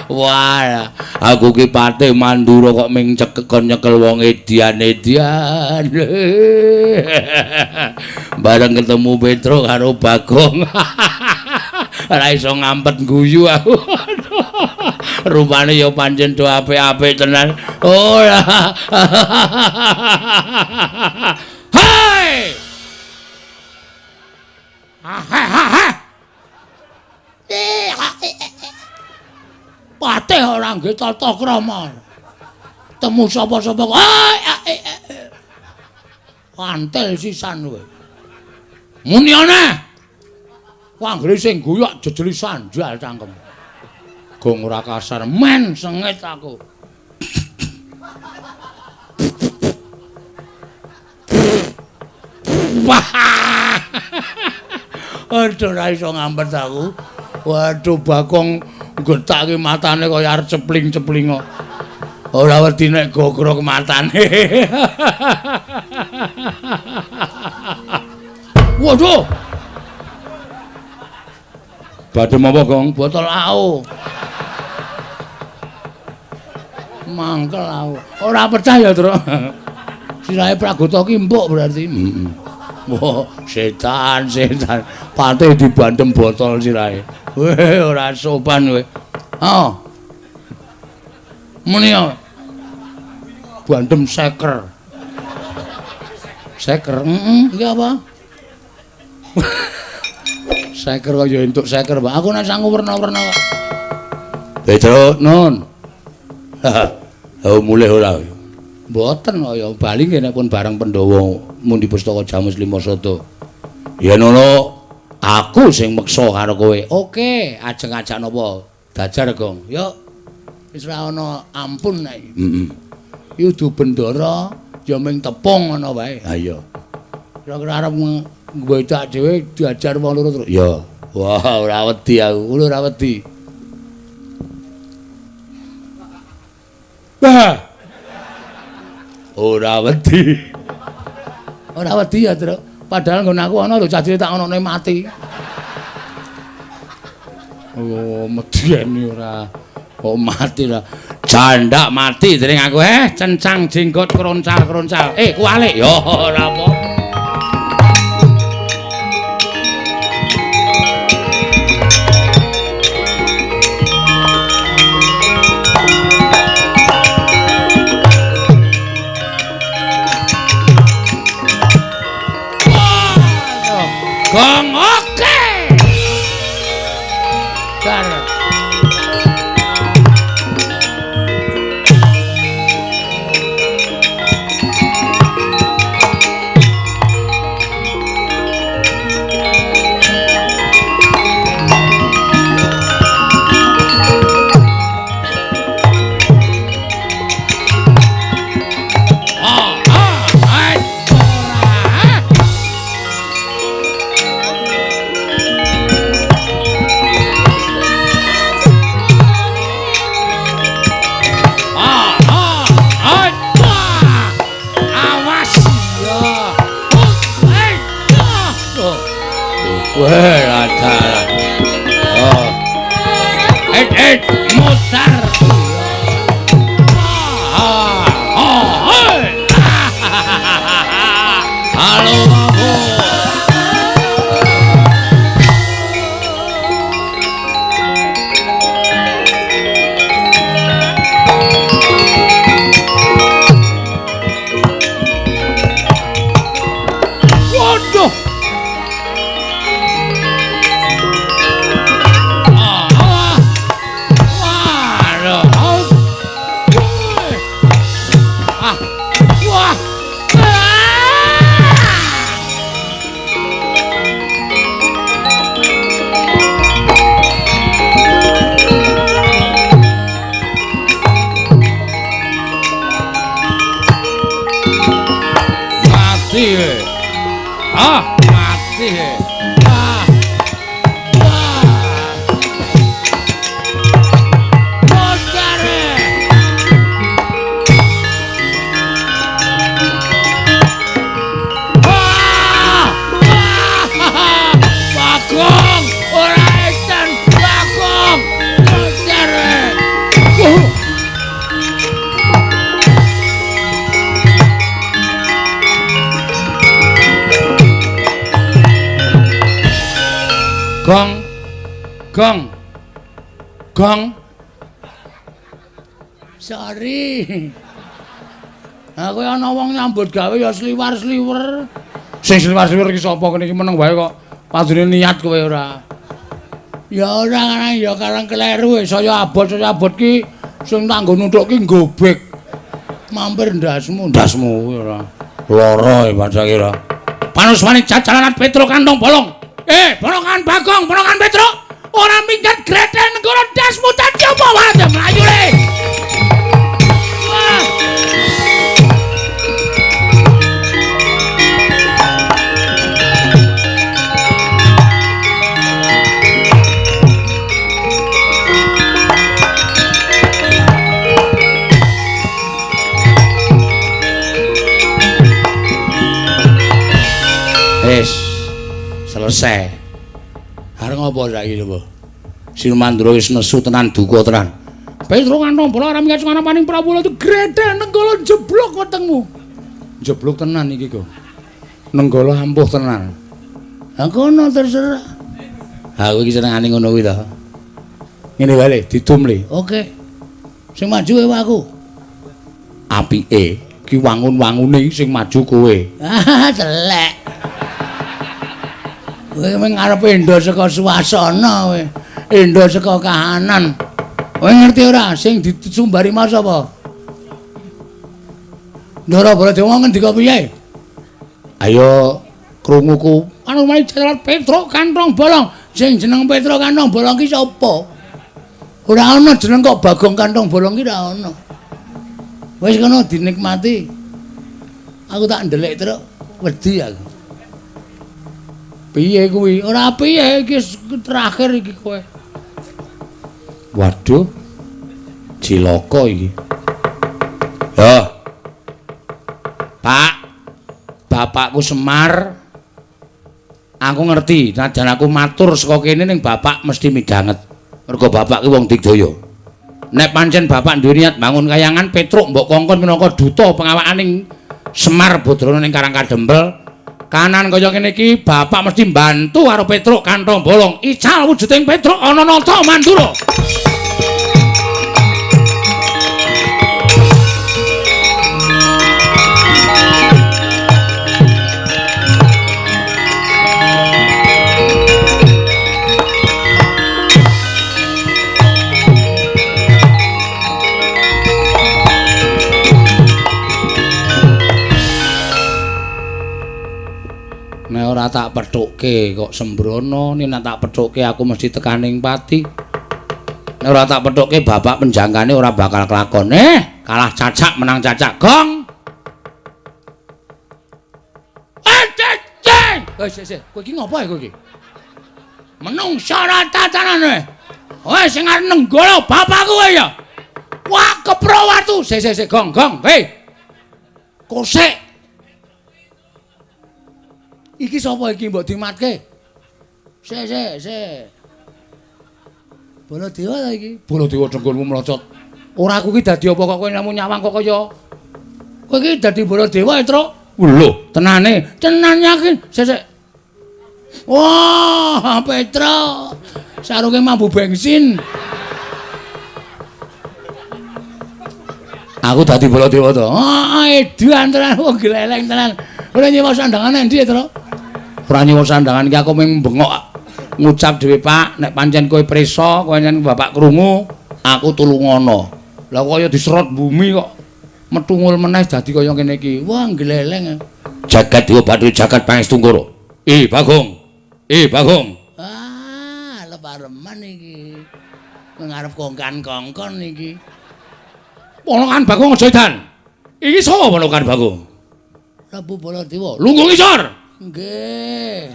Wah, aku ki Patih Mandura kok ming cekekon nyekel wong edian-edian. Bareng ketemu Petro karo Bagong. Ora iso ngampet guyu aku. Rupane ya pancen do apik-apik tenan. Ora. Hei! Patih ora nggih tata krama. Temu sapa-sapa kok. Antel sisan kowe. Muni ana. Anggere sing guyok jejeli sandal cangkem. Gong ora kasar men sengit aku. Aduh ora iso ngampet aku. Waduh Bagong gethake matane kaya arep cepling-cepling kok. Ora wedi nek gogrok matane. Waduh. Badhe apa, Gong? Botol AO. Mangkel aku. Ora pecah ya, Truk. Sirahe Pragota ki empuk berarti. Heeh. Wah, setan, setan. Patih dibandem botol sirahe. Weh, ora sopan kowe. Oh. Muni ya. Bandem seker. Seker, heeh, iki apa? Seker kok ya entuk seker, Pak. Aku nek sangu werna-werna kok. Petro, nun. Oh, mulih ora. Mboten kok ya bali nggih nek pun bareng Pandhawa mundi pustaka Jamus Lima Sada. Yen ana aku sing meksa karo kowe. Oke, ajeng ajak napa? Dajar, Gong. Yuk. Wis ora ana ampun nek iki. Heeh. Iki udu bendara ya ming tepung ngono wae. Ha iya. Kira-kira arep ngwedak dhewe diajar wong loro terus. Ya. Wah, ora wedi aku. Ora wedi. Wah. Ora wedi. Ora wedi ya, Truk. Padahal nggon aku ana lho cah cilik tak onone mati. Oh, medeni ora. Kok mati lah. Jandak mati dening aku cencang jenggot kroncal-kroncal. Kualik. Ya ora apa. Gong oke. Dar. Gong. Gong. Sorry. Aku ana wong nyambut gawe ya sliwar-sliwer. Sing sliwar-sliwer iki sapa kene iki meneng wae kok. Padune niat kowe ora. Ya ora ya karang kleru saya abot ki sing tanggo nuthuk ki nggobek. Mampir ndasmu, ndasmu kuwi ora. Lara e pancen kira. Panuswane jajalanan Petruk kantong bolong. Ponokan Bagong, ponokan Petruk. Ora minggat greten nenggara ndasmu dadi apa wae mlayu le. Wah. Wis selesai. Arep ngopo saiki coba? Sinumandra wis nesu tenan duka tenan. Petruk kantong bola ora minggat sungana paning Prabu itu gredel nenggala jeblok wetengmu. Jeblok tenan iki kok. Nenggala ampuh tenan. Ha kono terserah. Ha kowe iki senengane ngono kuwi to. Ngene wae le, didum le. Oke. Sing maju kowe aku. Apike ki wangun-wangune sing maju kowe. Ah, telek. Kowe mung ngarepe endo saka suasana kowe. Endo saka kahanan. Kowe ngerti ora sing disumbari mau sapa? Ndara Baladewa ngendika piye? Ayo krunguku. Anu main jalan Petruk kantong bolong. Sing jeneng Petruk kantong bolong ki sapa? Ora ana jeneng kok Bagong kantong bolong ki ora ana. Wis kono dinikmati. Aku tak ndelik truk wedi aku. Piye kuwi? Ora piye iki terakhir iki kowe. Waduh. Cilaka iki. Yo. Pak. Bapakku Semar. Aku ngerti, najan aku matur saka kene ning bapak mesti midhanget. Mergo bapak ki wong digdaya. Nek pancen bapak duwe niat bangun kayangan Petruk mbok kongkon minangka duta pengawakaning Semar Badrana ning Karang Kadempel. Kanan kaya ngene iki bapak mesti mbantu karo Petruk kantong bolong. Ical wujuding Petruk ana nata Mandura. Nek ora tak pethukke kok sembrono, nek tak pethukke aku mesti tekaning pati. Nek ora tak pethukke bapak penjangkane ora bakal kelakon. Kalah cacak menang cacak. Gong. Ceng. Wis, kowe iki ngopo kowe iki? Menungsa ora tatanane. Wis sing arep nenggala bapakku kowe ya. Wah, kepro watu. Sik, gong, gong. Hei. Kosek. Iki sapa iki mbok dimatke? Sik, sik, sik. Baladewa ta iki? Baladewa dengkulmu mlocot. Ora aku iki dadi apa kok kowe namung nyawang kok kaya. Kowe iki dadi Baladewa, Truk. Lho, tenane. Tenan yakin. Sik, sik. Wah, Petruk. Sarunge mambu bensin. Aku dadi Baladewa to. Ah, edan tenan wong gleleng tenan. Ora nyewa sandangan endi, Truk? Ora nyewa sandangan iki aku mung bengok ngucap dhewe, Pak, nek pancen kowe prisa, kowe pancen bapak krungu, aku tulungono. Lah kaya diserot bumi kok metungul meneh dadi kaya ngene iki. Wah, gleleng. Jagat Dewa Bathara jagat Pangestungkara. Bagong. Bagong. Ah, lepareman iki. Ngarep kongkan-kongkon iki. Ponokan Bagong aja edan. Iki sapa ponokan Bagong? Prabu Baladewa. Lungguh ngisor. Nggih.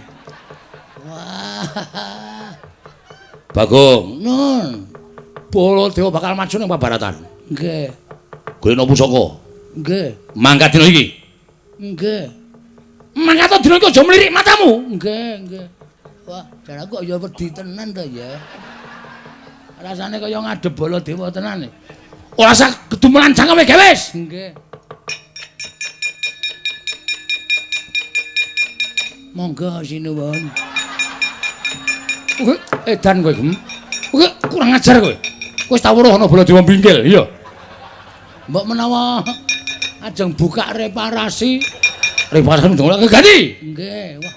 Wah. Bagong, nun. Baladewa bakal maju ning pabaratan. Nggih. Golekno pusaka. Nggih. Mangkat dina iki. Nggih. Mangkat dina iki aja mlirik matamu. Nggih, nggih. Wah, jan aku kok ya wedi tenan to ya. Rasane kaya ngadep Baladewa tenan. Ora usah kedumelan cangkeme gewis. Nggih. Monggo sinuwun. Edan kowe, Gem. Kowe kurang ajar kowe. Kowe wis tau weruh ana Baladewa bingkil, iya. Mbok menawa ajeng buka reparasi. Reparasi ndongak ganti. Nggih, wah.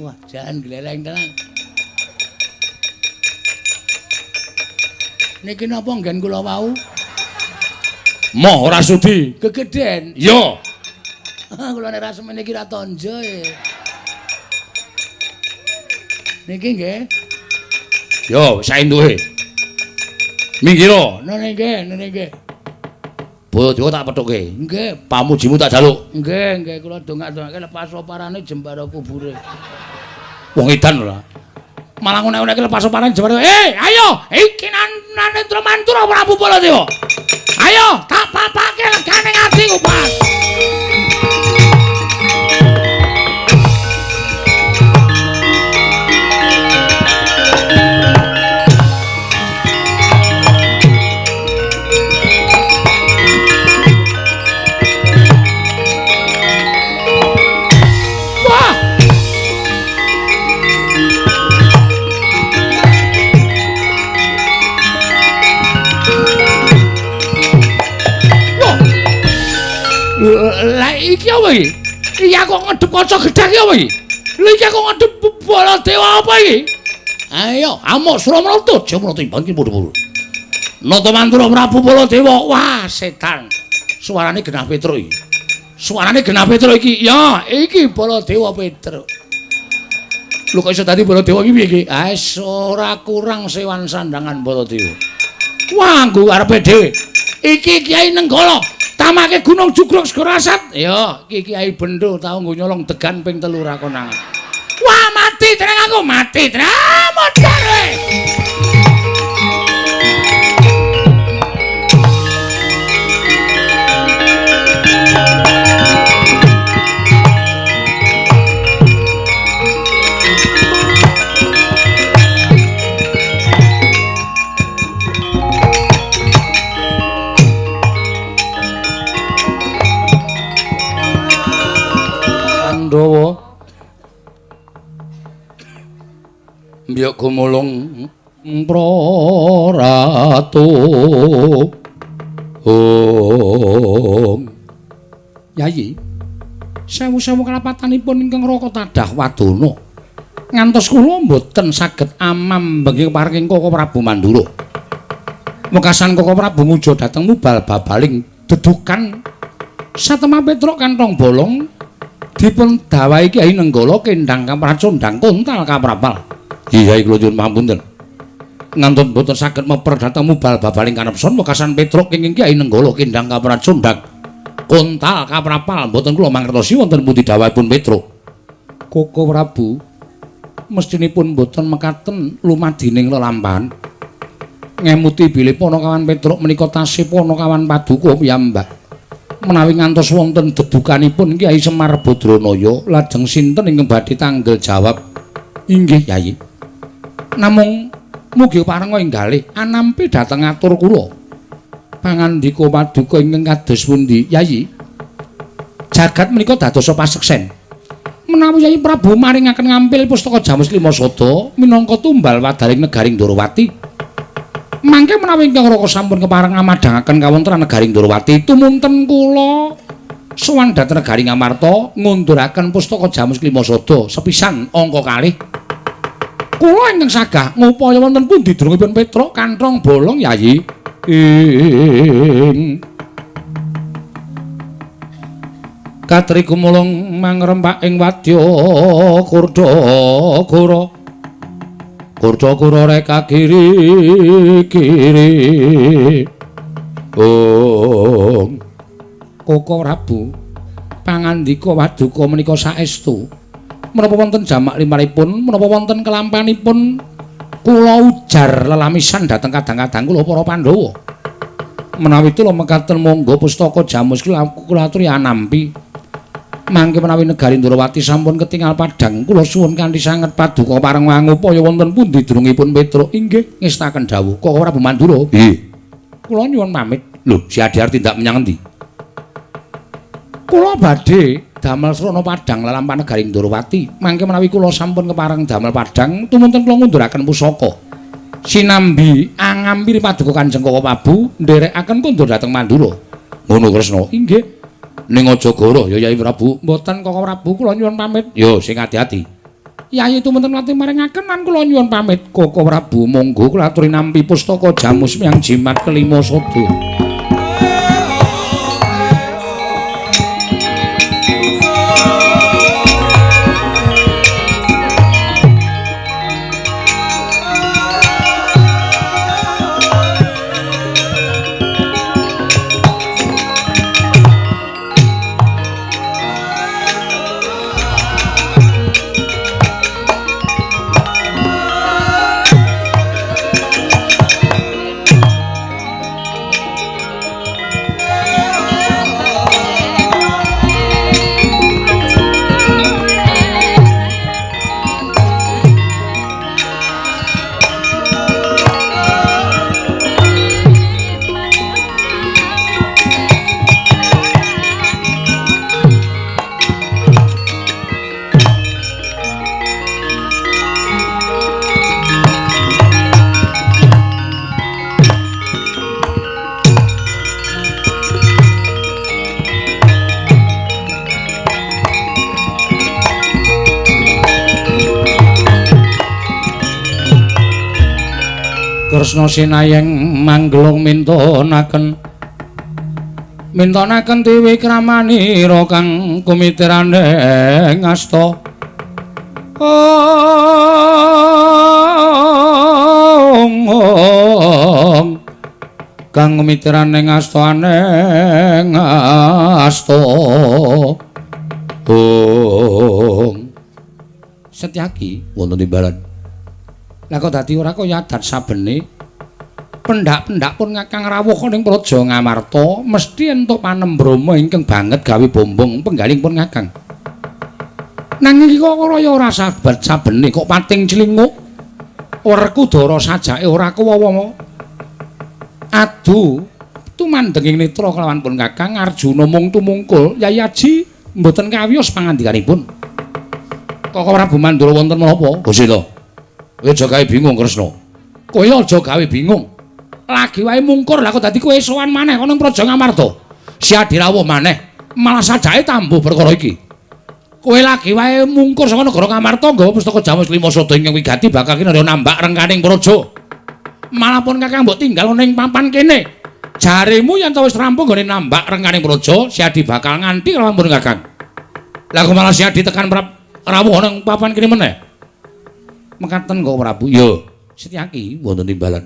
Wah, jan gleleng tenan. Niki napa nggen kula wau? Moh ora sudi, gegeden. Iya. Kula nek ra semene iki ra tonjo e. Niki nggih. Yo, saentuke. Minggiro. Nene nggih, nene nggih. Baladewa tak pethuke. Nggih, pamujimu tak jaluk. Nggih, nggih kula dongak-dongake lepas oparane jembara kubure. Wong edan ora. Malah ngonek-ngonekke lepas oparane jembara. Ayo, iki Narendra Mantura Prabu Baladewa. Ayo, tak papake legane atiku pas. Lah iki apa iki? Iki aku ngedep kaca gedhang iki apa iki? Lha iki aku ngedep Baladewa apa iki? Ayo, amuk Suramrata, Jamrata imbang ki padha-padha. Nata Mantura Prabu Baladewa. Wah, setan. Suarane genah Petruk iki. Suarane genah Petruk iki. Ya, iki Baladewa Petruk. Lho kok iso dadi Baladewa iki piye iki? Ah, ora kurang sewan sandangan Baladewa. Wah, nggo arepe dhewe. Iki Kyai Nenggala. Tamake Gunung Jugruk Segara Asat. Ya, iki Kyai Bendo tau nggo nyolong degan ping 3 ra konangan. Wah, mati tenang aku, mati tenang. Modar kowe. Pandhawa mbiyok gumulung praratu. Om Yayi, sewu-sewu kalapatanipun ingkang Raka tadah wadana ngantos kula mboten saged amambengi keparing Koko Prabu Mandura. Wekasan Koko Prabu nguja dhateng mubal babaling dedukan satemah Petruk kantong bolong dipun dawahi Kyai Nenggala kendhang kapracondhang kontal kaprapal. Iya, kula nyuwun pamunten. Ngantun mboten saged meper dhateng mubal babaling kanepson wekasan Petruk kenging Kyai Nenggala kendhang kapracondhang kontal kaprapal mboten kula mangertosi wonten pundi dawahipun Petruk. Koko Prabu mestinipun mboten mekaten lumadining lelampahan. Ngemuti bilih Panakawan Petruk menika tasih Panakawan paduka piyambak. Menawi ngantos wonten dedukanipun Kyai Semar Badranaya lajeng sinten ingkang badhe tanggel jawab? Inggih Kyai. Namung mugi parenga inggalih anampi dhateng atur kula. Pangandika paduka ingkang kados pundi Kyai? Jagat menika dadosa paseksen. Menawi Kyai Prabu maringaken ngampil pustaka Jamus Lima Sada minangka tumbal wadaring negaring Ndorowati. Mangke menawi ingkang Raka sampun kepareng amadhangaken kawontenan negaring Ndorowati tumunten kula sowan dhateng negaring Amarta ngunduraken pustaka Jamus Lima Sada sepisan angka kalih. Kula ingkang sagah ngupaya wonten pundi drungipun Petruk kanthong bolong Yayi. Ing Katri gumulung mangrempak ing wadya kurda kura. Kurda kura reka kiri kiri. Ong Koko Prabu pangandika waduka menika saestu. Menapa wonten jamak limrahipun, menapa wonten kelampanipun kula ujar lelamisan dhateng kadang-kadang kula para Pandhawa. Menawi tula mekaten monggo pustaka Jamus kula aturi anampi. Mangke menawi negari Ndorowati sampun ketingal padhang kula suwun kanthi sanget paduka pareng ngupaya wonten pundi drungipun Petruk. Inggih ngestaken dawuh Koko Prabu Mandura. Nggih. Kula nyuwun pamit. Lho, si Adi arep tindak menyang endi? Kula badhe damel srana padhang lelampahan negaring Ndorowati. Mangke menawi kula sampun kepareng damel padhang, tumunten kula ngunduraken pusaka. Sinambi angampiri paduka Kanjeng Koko Prabu nderekaken kondur dhateng Mandura. Ngono Kresna. Inggih. Ning aja goroh ya Yai Prabu. Mboten Koko Prabu, kula nyuwun pamit. Yo sing ati-ati. Yai tumunten nate maringaken lan kula nyuwun pamit. Koko Prabu monggo kula aturi nampi pustaka jamus miang jimat kelima sada. Kresna sinayeng manggelung mintonaken mintonaken tiwikramanira kang kumitirane ngasta. Ong kang kumitirane ngasta aneng asta. Ong Setyaki wonten timbalan. Lah kok dadi ora kaya adat sabene pendak-pendak pun ngakang rawuh ning Praja Ngamarta mesti entuk panembrama ingkang banget gawe bombong penggaling pun ngakang. Nanging iki kok kaya ora sabat sabene kok pating clinguk. Werkudara sajake ora kuwawa. Adu tumandenging netra kelawan pun kakang Arjuna mung tumungkul Yai Aji mboten kawiyos pangandikanipun. Koko Prabu Mandura wonten menapa? Gusti to. Kowe aja gawe bingung Kresna. Kowe aja gawe bingung. Lagi wae mungkur lah kok dadi kowe sowan maneh kono Praja Ngamarta. Siadi rawuh maneh, malah sajake tambuh perkara iki. Kowe lagi wae mungkur saka negara Ngamarta nggawa pustaka Jamus Lima Sada ingkang wigati bakal kinarya nambak rengkaning praja. Malah pun kakang mbok tinggal ning papan kene. Jaremu yen to wis rampung nggone nambak rengkaning praja, Siadi bakal nganti lawan pun kakang. Lah kok malah Siadi tekan rawuh ning papan kene meneh. Mekaten kok Prabu. Yo, Setyaki wonten timbalan.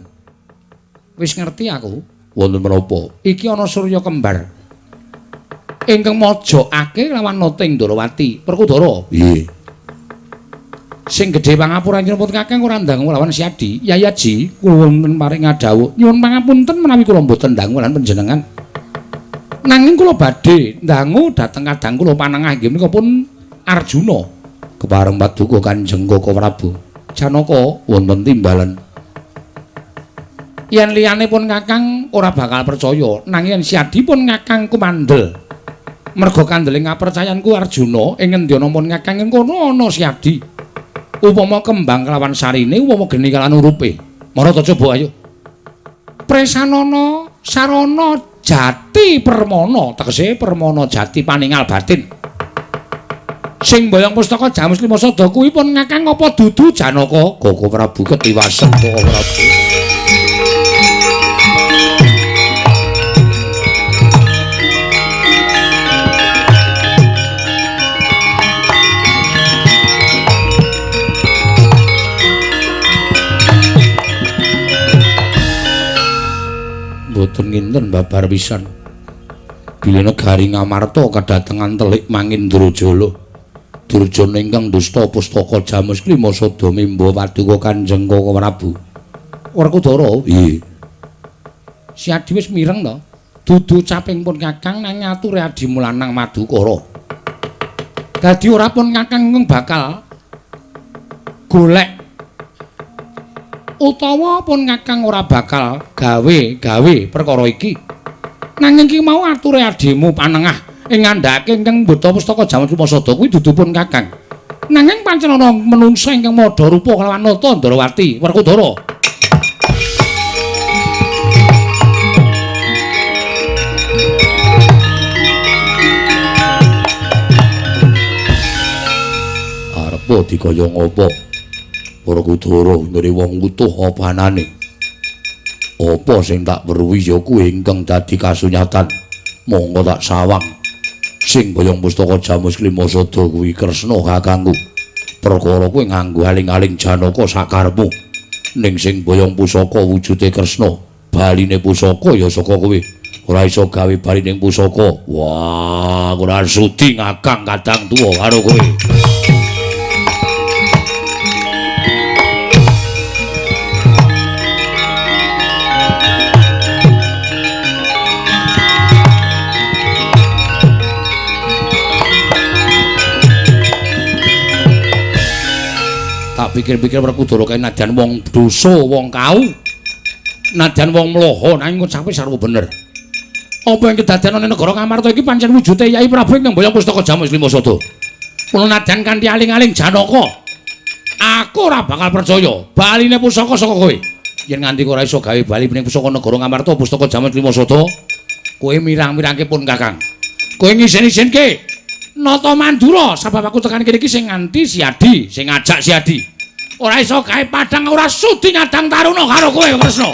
Wis ngerti aku wonten menapa. Iki ana surya kembar ingkang mojokake lawan Noting Ndorowati. Werkudara. Nggih. Sing gedhe pangapura nyuwun kakang ora ndangu lawan Siadi. Yai Aji kula wonten paring ngadhawuh. Nyuwun pangapunten menawi kula mboten ndangu lan panjenengan. Nanging kula badhe ndangu dhateng kadang kula panengah inggih menika pun Arjuna. Kepareng paduka Kanjeng Koko Prabu. Janaka wonten timbalan. Yen liyane pun kakang ora bakal percaya, nanging yen Siadi pun kakang kumandel. Merga kandele ngapercayanku Arjuna ing ngendi ana pun kakang ing kono ana Siadi. Upama kembang kelawan sarine, upama geni kelawan urupe. Mara ta coba ayo. Presanana sarana jati permana, tegese permana jati paningal batin. Sing mboyong pustaka Jamus Lima Sada kuwi pun ngakang apa dudu Janaka? Koko Prabu ketiwasen Koko Prabu. Mboten nginten babar pisan. Bilih negari Ngamarta kadatengan telik Mangindrajala. Durjana ingkang dusta pustaka Jamus Lima Sada mimba paduka Kanjeng Koko Prabu. Werkudara. Nggih. Siadi wis mireng to. Dudu caping pun kakang nang ngature adimu lanang Madukara. Dadi ora pun kakang bakal golek utawa pun kakang ora bakal gawe-gawe perkara iki. Nanging iki mau ature adimu panengah Ing ngandhake ingkang mbeta pustaka Jamus Lumasada kuwi dudu pun Kakang. Nanging pancen ana menungsa ingkang madha rupa kelawan Nata Ndrawati Werkudara. Arepa dikaya ngapa? Werkudara ngene wong utuh apa anane? Apa sing tak weruhi ya kuwi ingkang dadi kasunyatan. Monggo tak sawang. Sing boyong pustaka Jamus Klimasada kuwi Kresna kakangku. Perkara kuwi nganggo aling-aling Janaka sakarepmu. Ning sing boyong pusaka wujude Kresna, baline pusaka ya saka kowe. Ora iso gawe balining pusaka. Wah, ora sudi ngakang kadang tuwa karo kowe. Tak pikir-pikir Werkudara kae nadyan wong dosa, wong kau, nadyan wong mloho, nanging ngucape sarwa bener. Apa yang kedadean ana negara Ngamarta iki pancen wujude Yai Prabu ingkang mboyong pustaka Jamus Limasada. Mula nadyan kanthi aling-aling Janaka, aku ora bakal percaya baline pusaka saka kowe. Yen nganti ora iso gawe bali ning pusaka negara Ngamarta pustaka Jamus Limasada, kowe mirang-mirangke pun Kakang. Kowe ngisin-isinke Nata Mandura sebab aku tekan kene iki sing nganti Siadi, sing ngajak Siadi. Ora iso gawe padhang, ora sudi nyadang taruna karo kowe Kresna.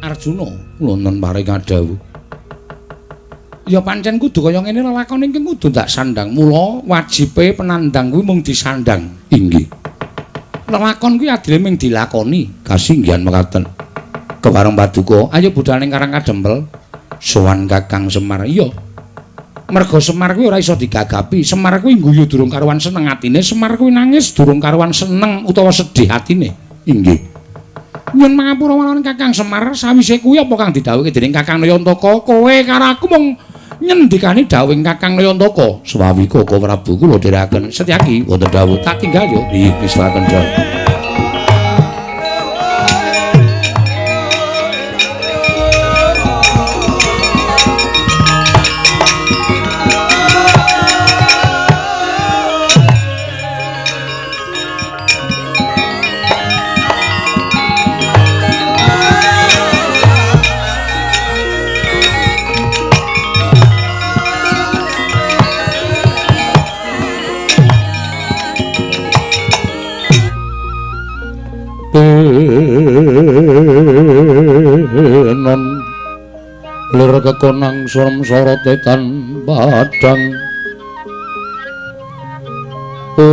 Arjuna wonten paring kadhawuh. Ya pancen kudu kaya ngene lelakon ingkang kudu ndak sandang. Mula wajibe penandang kuwi mung disandang. Inggih. Lelakon kuwi adile mung dilakoni. Kasinggihan mekaten. Kewareng paduka, ayo budal ning Karang Kadempel. Sowan Kakang Semar. Iya. Merga Semar kuwi ora iso digagapi. Semar kuwi ngguyu durung karuan seneng atine, Semar kuwi nangis durung karuan seneng utawa sedih atine. Inggih. Nyuwun pangapura marang Kakang Semar, sawise kuwi apa kang didhawuhke dening Kakang Nayantaka, kowe karo aku mung nyendikani dawuhing Kakang Nayantaka. Swawi Koko Prabu kula dherekaken. Setyaki wonten dawuh, tak tinggal yo. Nggih, mestakaken dawuh. Penon lir kekonang surem sorote tan padang. Om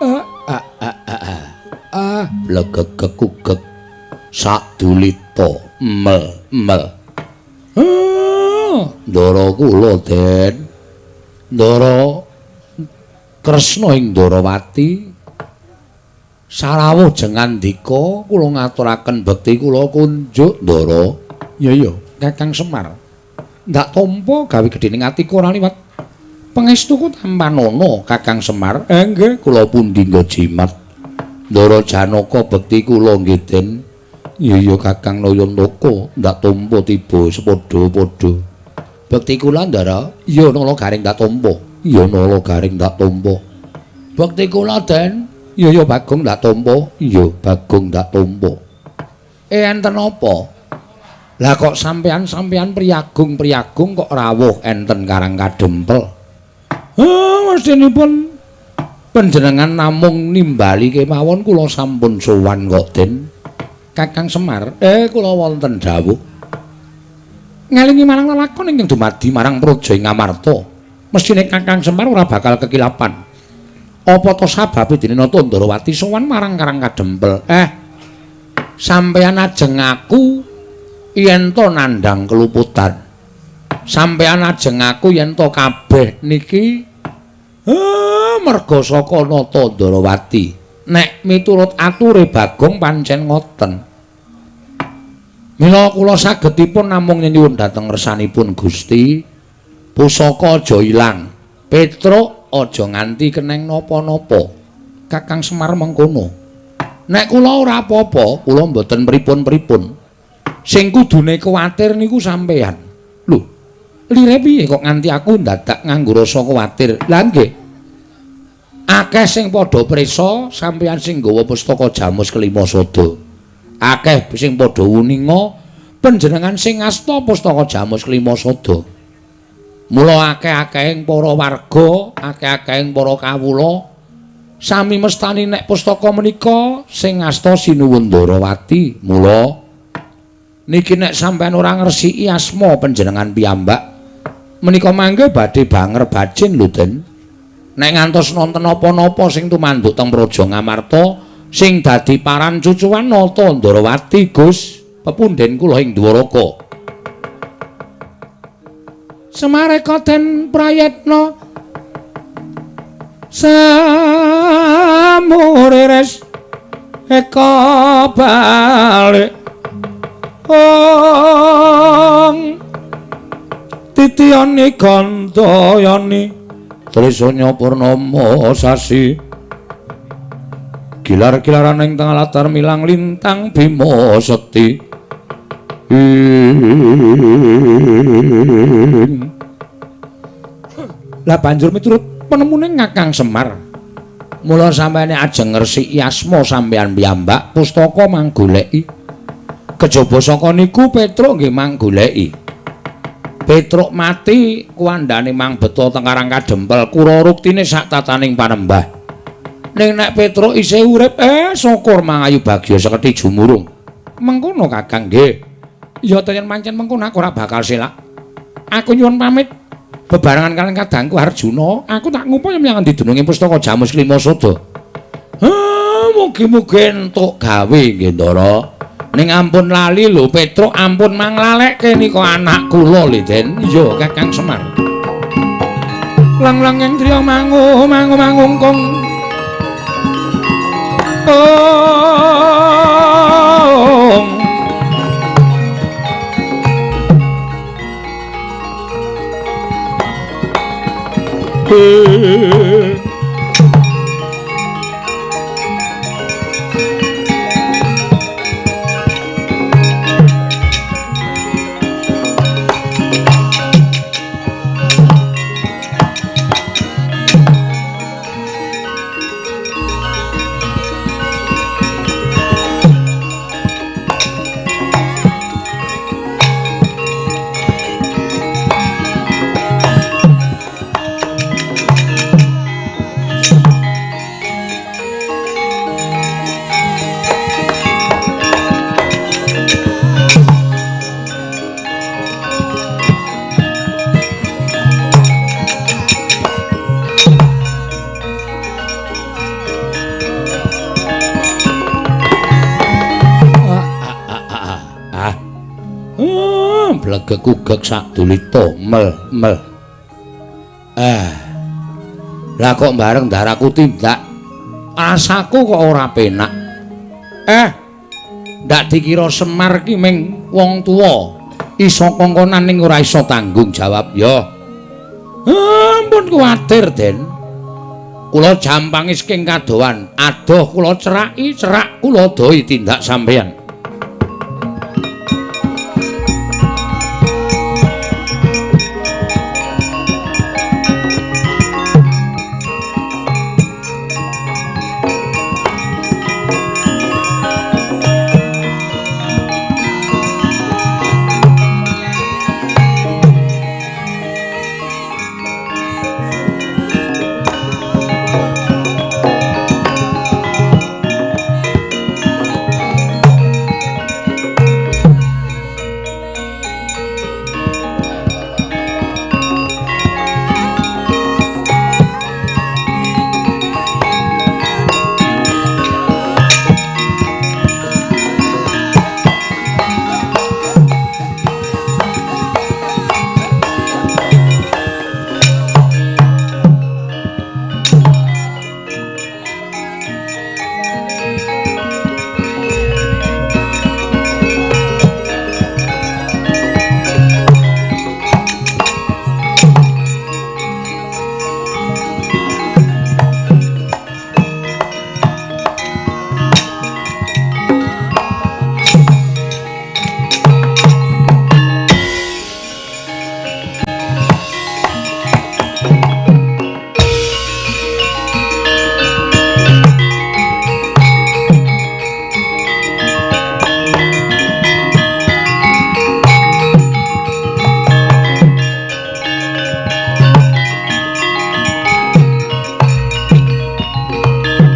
Om a a a a a blegeg kekugeg sadulita mel mel. Ndara kula Den, Ndara Kresna ing Ndarawati sarawuh jengandika kula ngaturaken bekti kula kunjuk Ndara. Iya iya Kakang Semar, ndak tampa gawe gedhening atiku ora liwat pangestuku tampanana Kakang Semar. Nggih kula pundi nggo jimat Ndara Janaka bekti kula nggih Den. Iya iya Kakang Nayantaka, ndak tampa tiba sepadha-padha. Bekti kula Ndara. Iya nala garing ndak tampa. Iya nala garing ndak tampa. Bekti kula Den. Iya iya Bagong ndak tampa. Iya Bagong ndak tampa. Enten apa? Lah kok sampean-sampean priyagung-priyagung kok rawuh enten Karang Kadempel? Mestinipun panjenengan namung nimbali kemawon kula sampun sowan kok Den. Kakang Semar, kula wonten dawuh. Ngelingi marang lelakon ingkang dumadi marang praja ing Ngamarta. Mesthine Kakang Semar ora bakal kekilapan. Apa to sababe dene Nata Ndarawati sowan marang Karang Kadempel? Sampeyan ajeng aku yen to nandhang keluputan. Sampeyan ajeng aku yen to kabeh niki merga saka Nata Ndarawati. Nek miturut ature Bagong pancen ngoten. Mila kula sagedipun namung nyenyuwun dhateng ngersanipun Gusti, pusaka aja ilang, Petruk aja nganti keneng napa-napa. Kakang Semar mengkono. Nek kula ora apa-apa, kula mboten pripun-pripun. Sing kudune kuwatir niku sampeyan. Lho, lire piye kok nganti aku ndadak nganggo rasa kuwatir? Lah nggih. Akeh sing padha prisa sampeyan sing nggawa pustaka Jamus Kelima Sada. Akeh sing padha uninga panjenengan sing ngasta pustaka Jamus Kelima Sada. Mula akeh-akehing para warga, akeh-akehing para kawula sami mestani nek pustaka menika sing ngasta Sinuwun Ndarawati. Mula niki nek sampeyan ora ngresiki asma panjenengan piyambak menika mangke badhe banger bajin lho, Den. Nek ngantos nonton napa-napa sing tumanduk teng Praja Ngamarta sing dadi paran cucuan Nata Ndarawati, Gus, pepunden kula ing Dwaraka. Semareka den prayetna samurires eka balik ong titiyani gandayani trisanya purnama sasi gilar-gilaran ing tengah latar milang lintang bima sekti. Lah banjur miturut penemune Kakang Semar, mula sampeyan ajeng ngresiki asma sampeyan piyambak pustaka manggoleki. Kejaba saka niku Petruk nggih manggoleki. Petruk mati kuwandane mang beta teng Karang Kadempel kura ruktine sak tataning panembah. Ning nek Petruk isih urip, syukur mangayu bagya seketi jumurung. Mengkono Kakang nggih. Ya yen pancen mengkono aku ora bakal selak. Aku nyuwun pamit bebarengan kaliyan kadangku Arjuna, aku tak ngupaya menyang endi dununge pustaka Jamus Kelima Sada. Mugi-mugi entuk gawe nggih, Ndara. Ning ampun lali lho Petruk, ampun manglalekke nika anak kula lho, Den. Iya, Kakang Semar. Lang-lang ing driya mangu mangu mangungkung. Ong. Blegek-ugek sak dulita mel mel. Lah kok bareng daraku tindak rasaku kok ora penak. Ndak dikira Semar ki ming wong tuwa iso kongkonan ning ora iso tanggung jawab ya. Ampun kuwatir, Den. Kula jampangi saking kadohan, adoh kula ceraki, cerak kula dohi tindak sampeyan.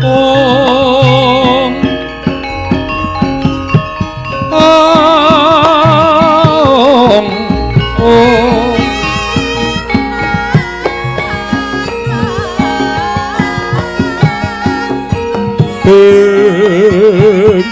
Ong Ong Ong Ing Ong Ong Ong Ing Ong Ing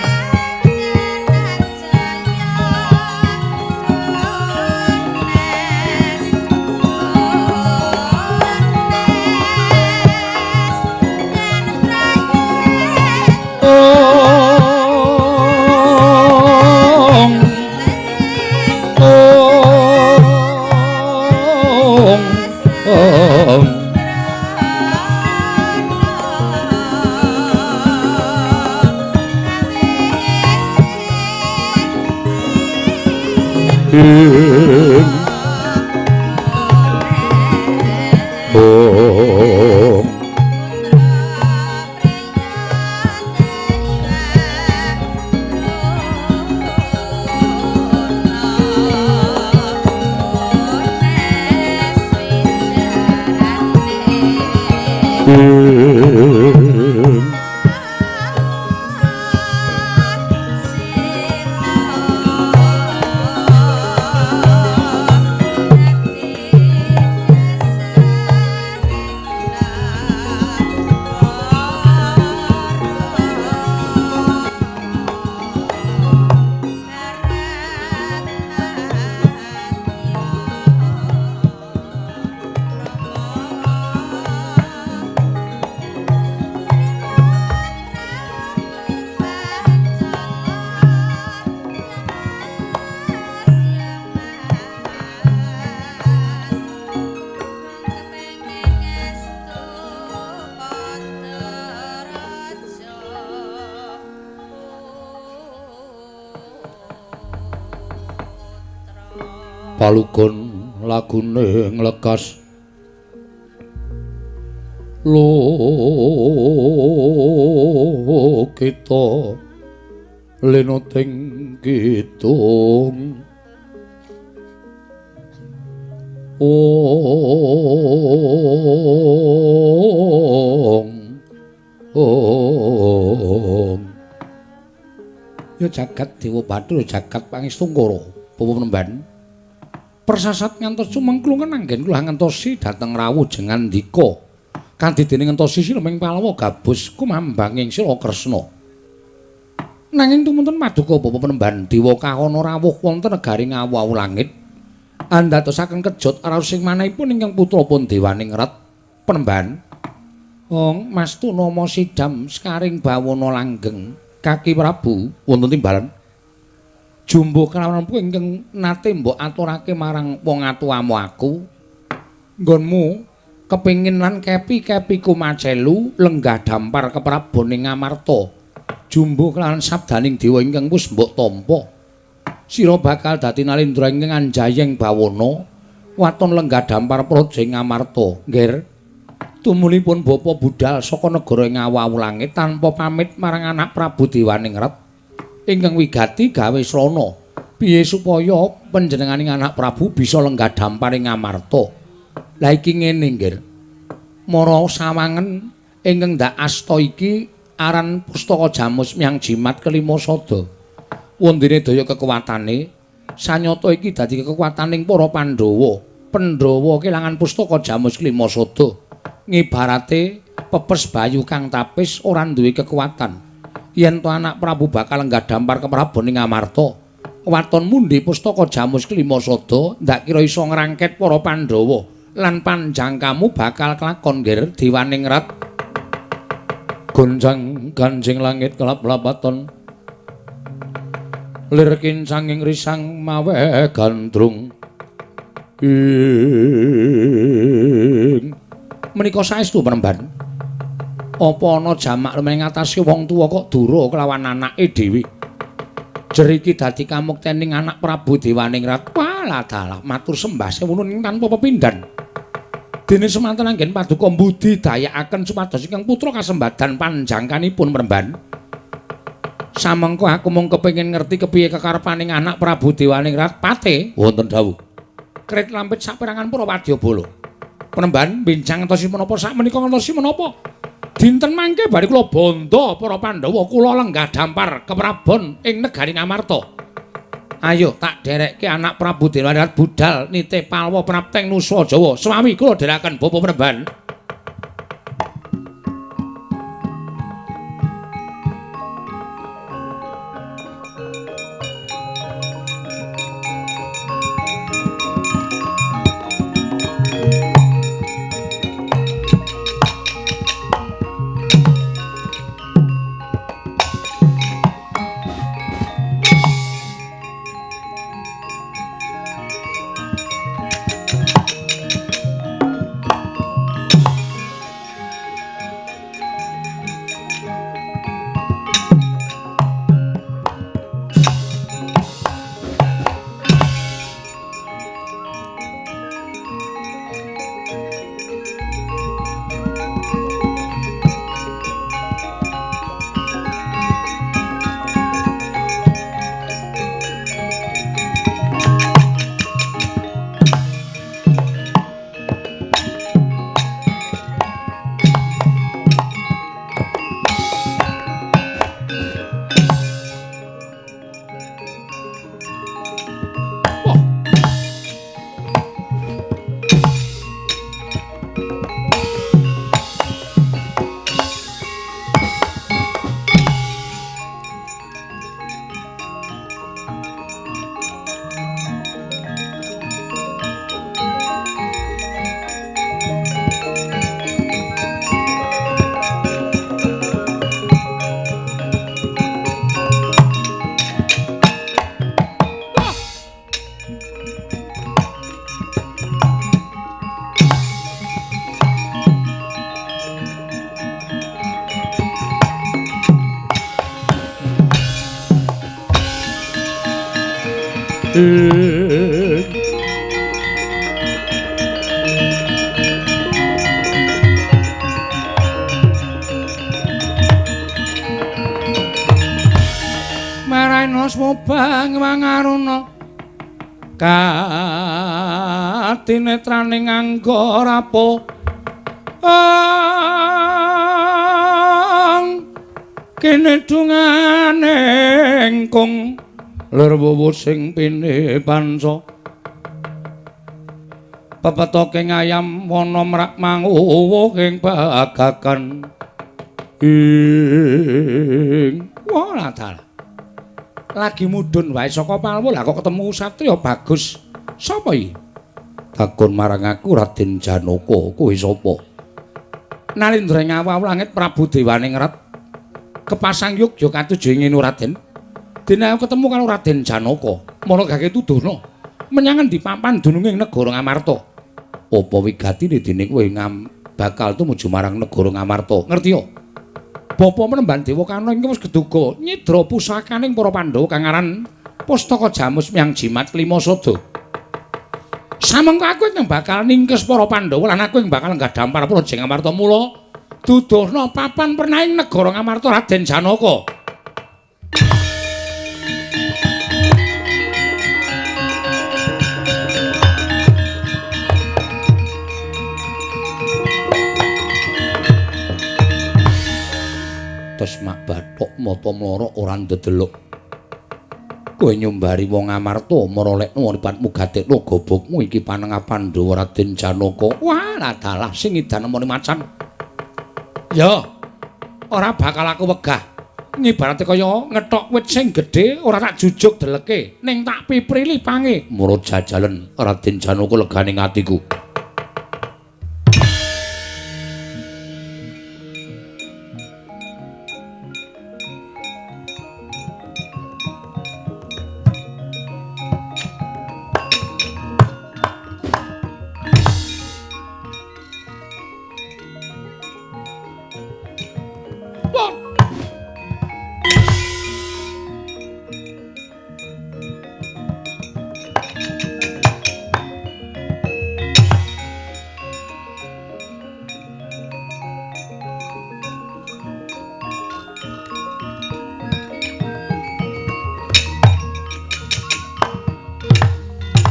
Palugon lagune nglekas lokita lenoting kidung Ong Ong Ya jagat Dewa Bathara jagat Pangestungkara Bapak Penemban persasat ngantos sumengklungen anggen kula ngentosi dhateng rawuh jengandika kanthi dene ngentosi sineming Palawa gabus kumambanging sila Kresna. Nanging tumunten paduka Bapak Penemban dewa kahana rawuh wonten negari Ngawu langit andadosaken kejot raos sing manahipun ingkang putra pun dewaning ret Penemban. Ong mastu nama sidam sekaring bawana langgeng kaki Prabu wonten timbalan jumbo kelawan ingkang nate mbok aturake marang wong atuamu aku nggonmu kepingin lan kepi-kepiku macelu lenggah dampar keprabon ing Ngamarta jumbo kelawan sabdaning dewa ingkang wis mbok tampa sira bakal dadi nalindra ingkang anjayeng bawana waton lenggah dampar praja ing Ngamarta. Nggih tumulipun bapa budal saka negara ing Awu langit tanpa pamit marang anak Prabu Dewaningrat ingkang wigati gawe srana piye supaya panjenenganing anak Prabu bisa lenggah dampar ing Ngamarta. Lah iki ngene nggih. Mara sawangen ingkang ndak asta iki aran pustaka Jamus Myang Jimat kelima sada. Wondene daya kekuatane sanyata iki dadi kekuataning para Pandhawa. Pandhawa kelangan pustaka Jamus kelima sada. Ngibarate pepes bayu kang tapis ora duwe kekuatan. Yen to anak Prabu bakal lenggah dampar keprabon ing Ngamarta, waton mundi pustaka Jamus kelima sada ndak kira iso ngrangket para Pandhawa lan panjangkamu bakal kelakon nggih Dewaningrat. Goncang ganjing langit kelap-lapaton lir kincanging risang mawe gandrung ing menika saestu Penemban. Apa ana jamak lumayan ngatasi wong tuwa kok dura kelawan anake dhewe. Jeriki dadi kamuktening anak Prabu Dewaningrat. Walah dalah matur sembah sewuno ing tanpa pepindhan. Dene semanten anggen paduka mbudi dayakaken supados ingkang putra kasembadan panjangkanipun Penemban. Samengko aku mung kepengin ngerti kepiye kekarepaning anak Prabu Dewaningrat pate wonten dawuh. Krit lampit saperangan para wadyabala. Penemban bincang ngentosi menapa sakmenika ngentosi menapa? Dinten mangke bari kula bondo para Pandhawa kula lenggah dampar keprabon ing negari Ngamarta. Ayo tak derekke anak Prabu Dewaningrat budal nitih palwa prapteng nusa Jawa. Swami kula dherekaken Bapak Penemban. Maraina smobang wangaruna katinetraning angga rapo kene dungane engkung lir wuwut sing pine panca pepetoke ngayam wana mrak manguwuh ing bagakan ing wah dalah lagi mudhun wae saka Palwa lah kok ketemu satriya bagus. Sapa iki? Takon marang aku Raden Janaka. Kowe sapa? Nalindra ngawaw langit Prabu Dewaningrat kepasang yogya katuju ing Raden. Dene aku ketemu karo Raden Janaka. Mara gage tuduhna menyang endi papan dununge ing negara Ngamarta. Apa wigatine dene kowe bakal tumuju marang negara Ngamarta? Ngerti ya? Bapa Penemban Dewa Karna ingkang wis keduga nyidra pusakaning para Pandhawa kang aran Pustaka Jamus Myang Jimat Klima Sada. Samengko aku ingkang bakal ningkes para Pandhawa lan aku ing bakal lenggah dampar Praja Ngamarta mula duduhna papan pernaing negara Ngamarta Raden Janaka. Tes mak bathok mata mlorok ora ndedelok. Kowe nyumbari wong Ngamarta marolekno mripatmu gatekno gobokmu iki panengah Pandhawa Raden Janaka. Wah, dalah sing edan nemoni macan. Ya, ora bakal aku wegah. Ngibarate kaya ngethok wit sing gedhe ora tak jujuk deleke, ning tak piprili pange. Mura jajalen Raden Janaka legane atiku.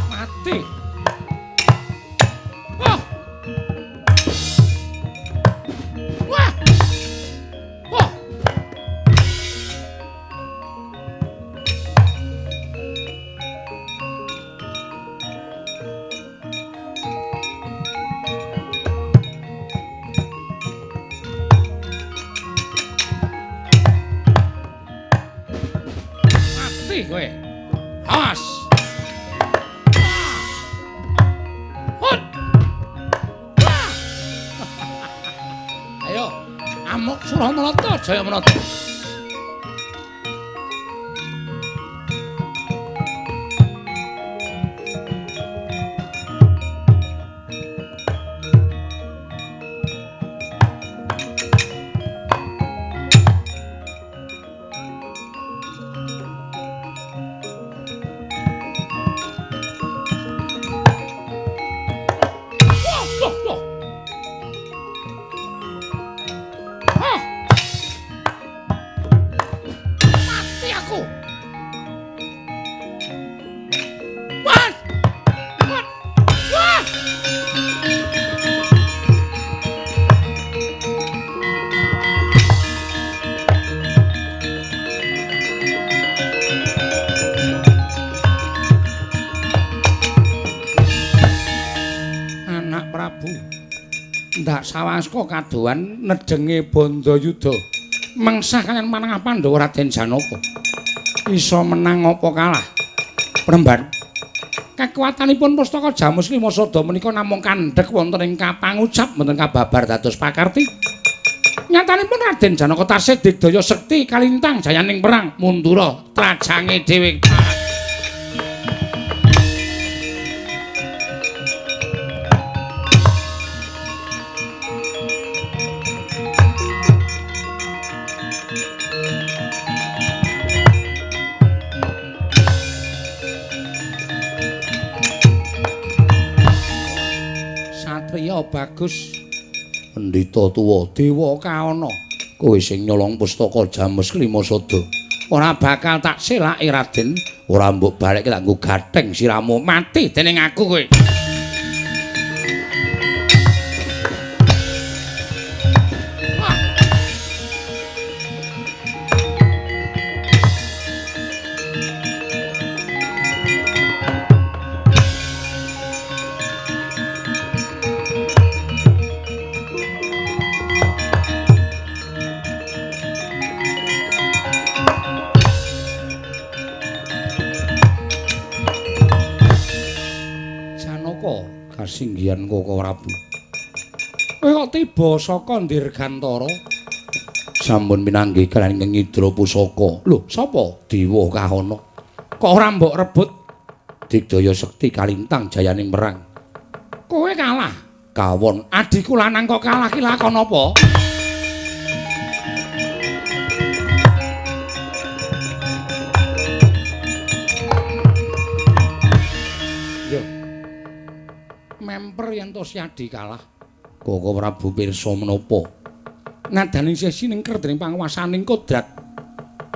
Mati. Ah. Mati kowe. Awas. Hut. Ayo, amuk Suramarata Jayamanata. Sawaska kadohan nedenge Bandayuda mengsah kaliyan manengah Pandhawa Raden Janaka. Iso menang apa kalah? Premban. Kekuatanipun pustaka Jamus Lima Sada menika namung kandhek wonten ing kapangucap mboten kababar dados pakarti. Nyatanipun Raden Janaka tasih digdaya sekti kalintang jayaning perang mundura trajange dhewe. Bagus pendhita tuwa dewa kaana kowe sing nyolong pustaka Jamus Lima Sada ora bakal tak selake Raden, ora mbok balekke tak nggo gatheng siramu mati dening aku kowe. Kasinggihan Koko Prabu. Kowe kok tiba saka Dirgantara? Sampun pinanggih kaliyan ingkang nyidra pusaka. Lho, sapa? Dewa Kahana. Kok ora mbok rebut? Digdaya sekti kalintang jayaning perang. Kowe kalah. Kawon adhiku lanang kok kalah ki lakon apa? Memper yen to Syadi kalah. Koko Prabu pirsa menapa? Nadane isih sinengker dening panguwasaning kodrat.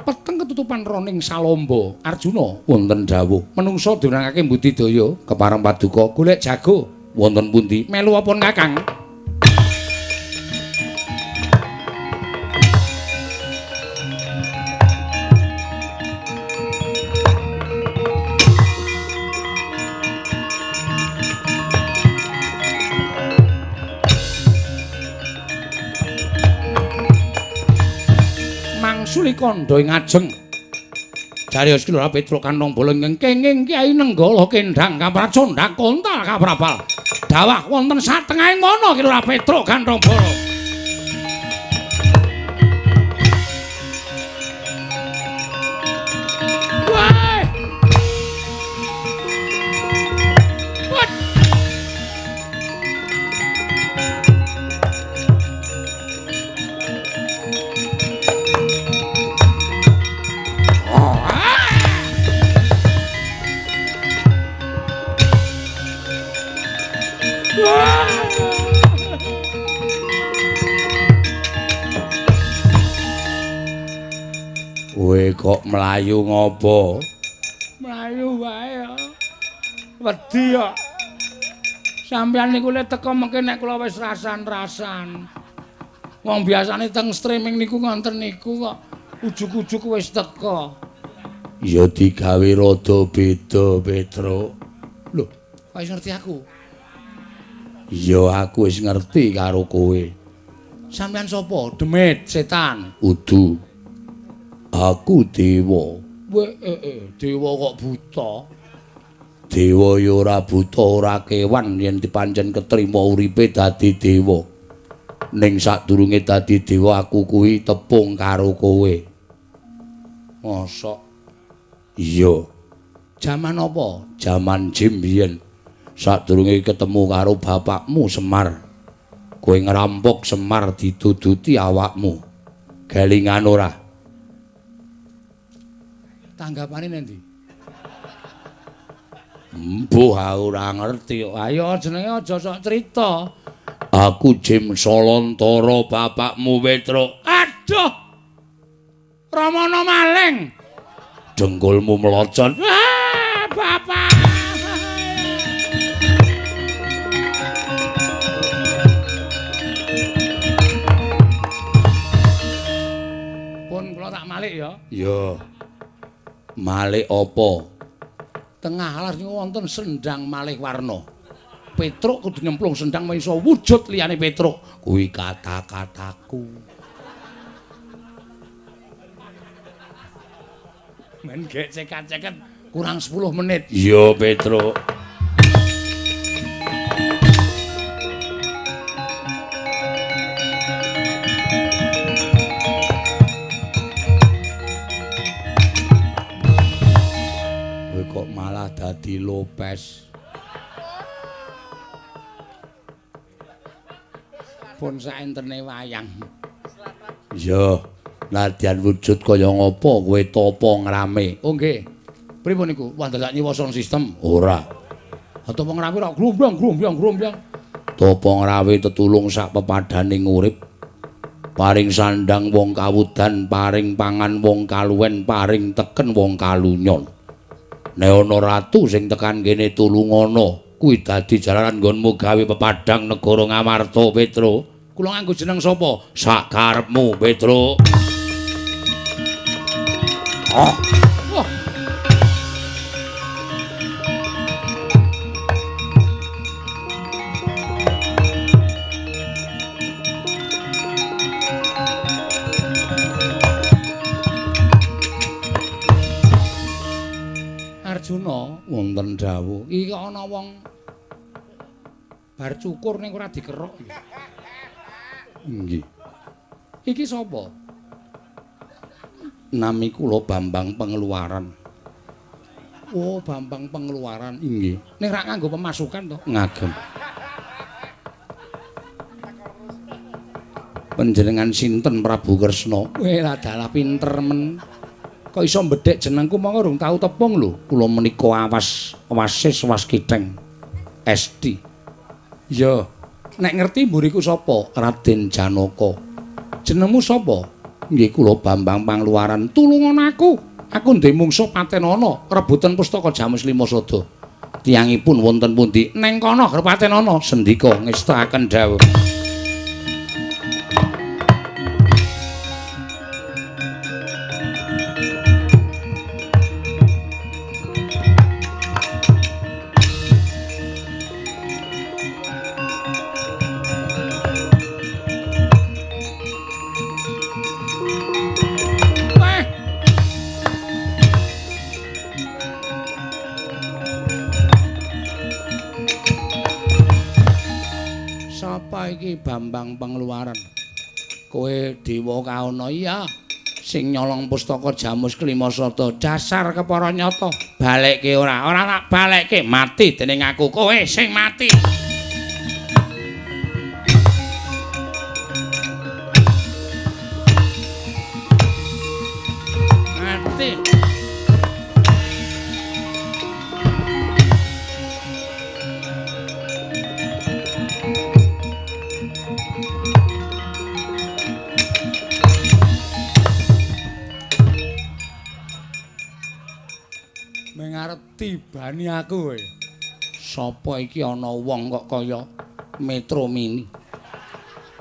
Peteng ketutupan roning Salamba. Arjuna wonten dawuh, menungsa diwenangake mbudidaya kepareng paduka golek jago wonten pundi? Melu apa Kakang? Mangsuli kandha ing ajeng. Jarios ki Lurah Petruk kantong bolong ingkang kenging Kyai Nenggala kendhang kapracondhang kontal kaprabal. Dawah wonten satengahing mana ki Lurah Petruk kantong bolong. Wah. What? Kowe kok mlayu ngopo? Mlayu wae ya. Wedi kok. Sampeyan niku le teko mengke nek kula wis rasan-rasan. Wong biasane teng streaming niku ngonten niku kok ujug-ujug wis teko. Ya digawe rada beda, Petruk. Lho, kok wis ngerti aku? Ya aku wis ngerti karo kowe. Sampeyan sapa? Demit, setan. Udu. Aku dewa. Dewa kok buta. Dewa ya ora buta, ora kewan yen dipancen ketrima uripe dadi dewa. Ning sadurunge dadi dewa aku kuwi tepung karo kowe. Mosok? Iya. Jaman apa? Jaman jim biyen. Sadurunge ketemu karo bapakmu Semar. Kowe ngrampok Semar dituduti awakmu. Gelingan ora? Tanggapane nendi? Mbuh ora ngerti. Ayo jenenge aja sok crita. Aku Jim Solontara bapakmu Petruk. Aduh. Ramana maling. Dengkulmu melocot. Ah, bapak. Pun kula tak malik ya. Iya. Malik apa? Tengah alas niku wonten sendang malih warna. Petruk kudu nyemplung sendang iso wujud liyane Petruk. Kuwi kata-kataku. Men gek cekat-ceket kurang 10 menit. Iya, Petruk. Kowe kok malah dadi Lopez. Pun saentene wayang. Iya, nadyan wujud kaya ngapa kowe tapa ngrame. Oh nggih. Pripun niku? Wah dadak nyewa sound system? Ora. Tapa ngrame ora grombyang grombyang grombyang. Tapa ngrawe tetulung sak pepadaning urip. Paring sandang wong kawudan, paring pangan wong kaluwen, paring teken wong kalunyon. Nek ana ratu sing tekan kene tulungana. Kuwi dadi jalaran nggonmu gawe pepadang negara Ngamarta, Petro. Kula nganggo jeneng sapa? Sak karepmu, Petro. Oh. Wah. Arjuna wonten dawuh, iki ana wong bar cukur ning ora dikerok iki. Nggih. Iki sapa? Nami kula Bambang Pengeluaran. Oh, Bambang Pengeluaran. Nggih. Ning rak nganggo pemasukan to? Ngagem. Panjenengan sinten Prabu Kresna? Weh, dalah pinter men. Kok iso mbedhek jenengku monggo urung tau tepung lho. Kula menika awas wasis waskiteng SD. Iya. Nek ngerti mburiku sapa? Raden Janaka. Jenengmu sapa? Nggih kula Bambang Pangluaran. Tulungan aku. Aku ndek mungsuh patenana rebutan pustaka Jamus Lima Sada. Tiyangipun wonten pundi? Neng kono patenana. Sendika ngestakaken dawuh. Iki Bambang Pengeluaran. Kowe dewa kaono iya sing nyolong pustaka Jamus Klima Sada. Dasar kepara nyata. Balekke ora? Ora tak balekke, mati dening aku. Kowe sing mati. Mati. Tibani aku kowe. Sapa iki ana wong kok kaya Metro Mini.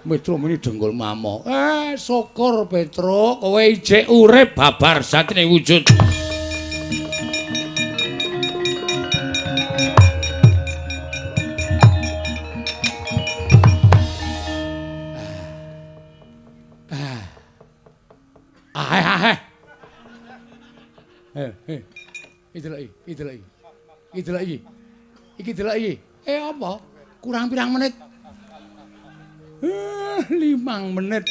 Metro Mini dengkul mamo. Syukur Petro, kowe ijek urip babar satine wujud. Iki delok iki, iki delok iki. Iki delok iki. Iki delok iki. Apa? Kurang pirang menit? 5 menit.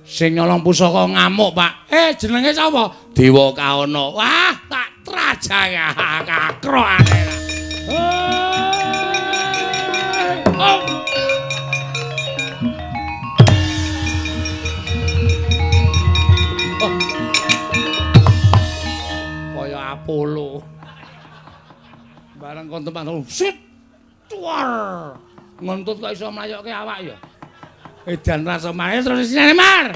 Sing nyolong pusaka ngamuk, Pak. Jenenge sapa? Dewa Kaana. Wah, tak trajang kakrokane. Oh. Kaya Apollo. Bareng kon tempat sit. Tuar. Ngentut kok iso mlayokke awak ya. Edan rasa mahe terus isine Mar.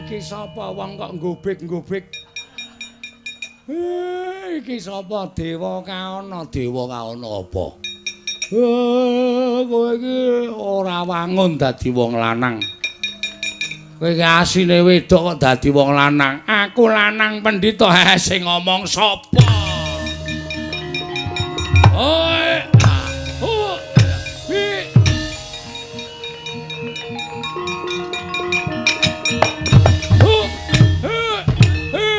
Iki sapa wong kok nggobek-nggobek? Iki sapa Dewa Kaana? Dewa Kaana apa? Kowe iki ora wangun dadi wong lanang. Kowe iki asine wedok kok dadi wong lanang. Aku lanang pendhita. Sing ngomong sapa? Oi, ah, hi. Hu, he, he.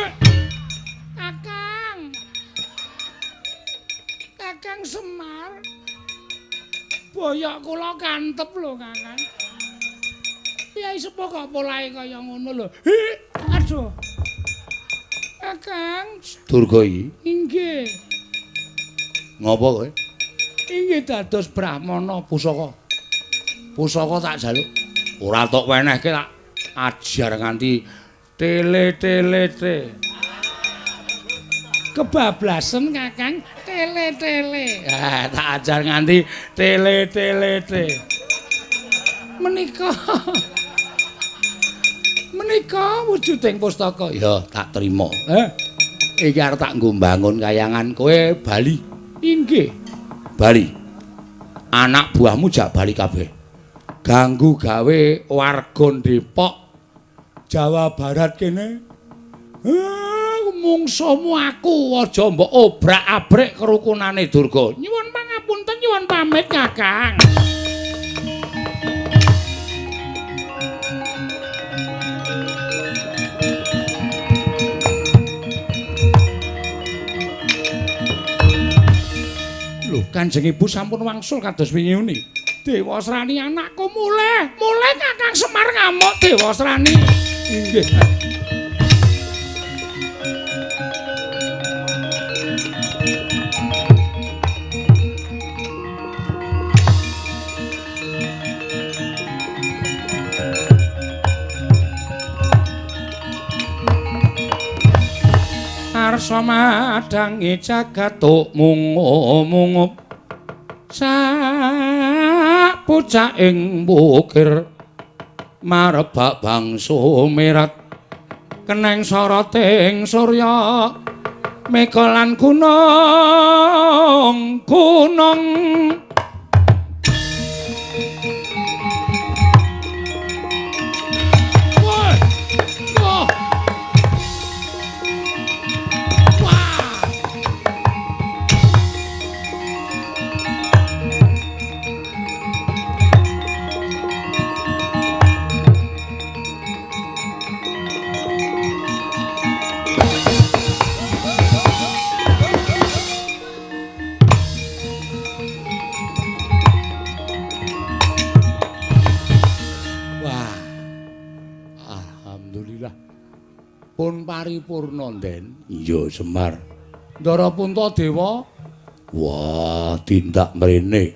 Kakang. Kakang Semar. Boyok kula kantep lho, Kakang. Piye sepo kok polahe kaya ngono lho. Hi, aduh. Kakang Durga iki. Inggih. Ngopo kowe? Inggih dados brahmana pusaka. Pusaka tak jaluk. Ora tok wenehke tak ajar nganti tele-tele-te. Kebablasen Kakang, tele-tele. Tak ajar nganti tele-tele-te. Menika menika wujuding pustaka. Ya, tak trima. Iki arep tak nggo mbangun kayangan kowe bali. Inggih. Bali. Anak buahmu jak bali kabeh. Ganggu gawe warga Depok, Jawa Barat kene. Mungsuhmu aku aja mbok obrak-abrik kerukunane Durga. Nyuwun pangapunten, nyuwun pamit Kakang. Lho, Kanjeng Ibu sampun wangsul kados wingi uni. Dewasrani anakku mulih, mulih Kakang Semar ngamuk Dewasrani. Inggih. Arsa madhangi jagat mungup-mungup sak pucaking bukir marebak bangsa merat keneng soroting surya mega lan gunung gunung. Pun paripurna, Den. Iya, Semar. Ndara Puntadewa. Wah, tindak mrene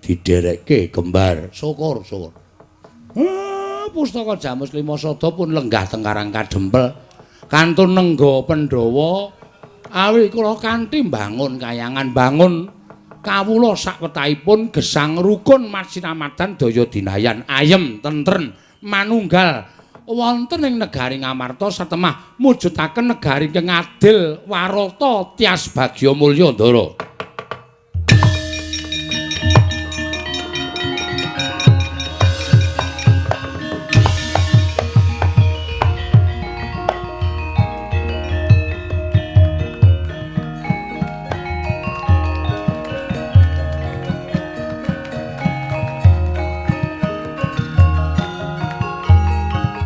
diderekke kembar. Syukur, syukur. Pustaka Jamus Lima Sada pun lenggah teng Karang Kadempel. Kantun nengga Pandhawa awi kula kanthi mbangun kayangan bangun kawula sakwetahipun gesang rukun masinamadan daya dinayan ayem tentren manunggal wonten ing negari Ngamarta satemah mujudaken negari ingkang adil warata tias bagya mulya Ndara.